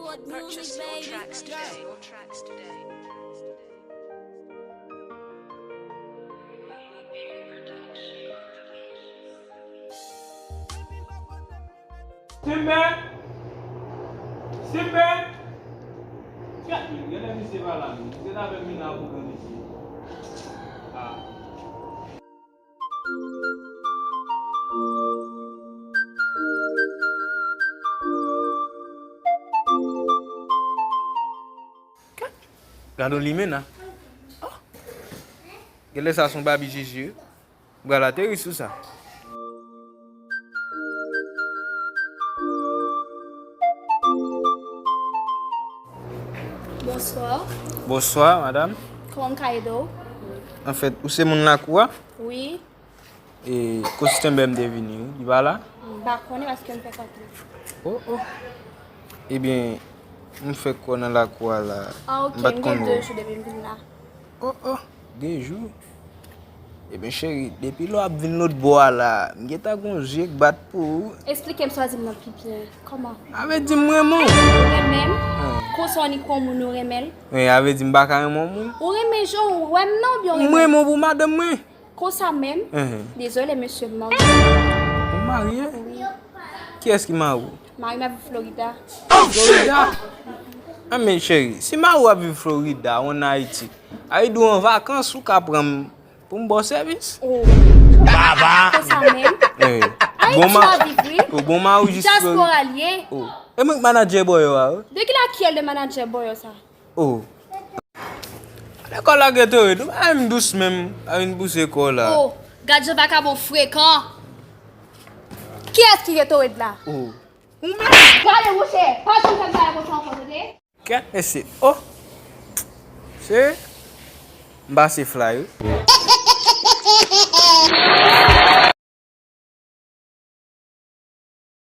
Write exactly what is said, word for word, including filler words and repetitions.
Purchase your tracks today. Simbe! Simbe! Gade, gade misye pa la menm. Misye t avè m vin la pou grann mesye. Ah. Gad yon limena. Oh. Genlè sa se yon babi Jiji wi. M pral ateri sou sa. Bonswa. Bonswa, madanm. Kòman m ka ede w? Anfèt, ou se moun lakou a? Wi. E, Kostim M te vini, wi. Li pa la? M pa konnen paske m fèk antre. Oh, oh. Ebyen, m fèk wè w nan lakou a la. Ah, ok. M pa t konn wè w. M gen de jou depi m vin la. Oh, oh. De jou? Ebyen, cheri, depi lè w ap vin lòt bò a la, m gentan gen yon zye k bat pou ou. Eksplike m sa w di m nan pi byen. Kòman? A vle di m renmen w. Ou renmen m? Wi. Konsa w ni kwè yon moun ou renmen l? Wi, a vle di m pa ka renmen yon moun? Ou renmen jan w wè m nan oubyen w renmen m? M renmen w pou madanm mwen. Konsa menm? Enhen. Dezole, mesye, m marye. Ou marye? Wi. Kiyès ki mari w? Mari m ap viv Florida. Florida? Anben, cheri, si mari w ap viv Florida, ou ann Ayiti, a vle di w an vakans, ou ka pran m pou m ba w sèvis? Oh. Baba! Konsa menm? Wi. Ayiti w ap viv, wi. Oh, bon mari w jis Florida. Dyaspora l ye. Oh. E mwen k manadjè bòyò a, wi. De ki lakyèl de manadjè bòyò sa? Oh. Lekòl la Gatorade, ou pa menm dous menm, pa vin pouse kò w la. Oh, gad jan vakabon frekan. Kiyès ki Gatorade la? Oh. Ou menm. Gade, monchè, pa janm fè m bagay konsa ankò, tande? Kèt, mesye. Oh. Se, m pase fly, wi.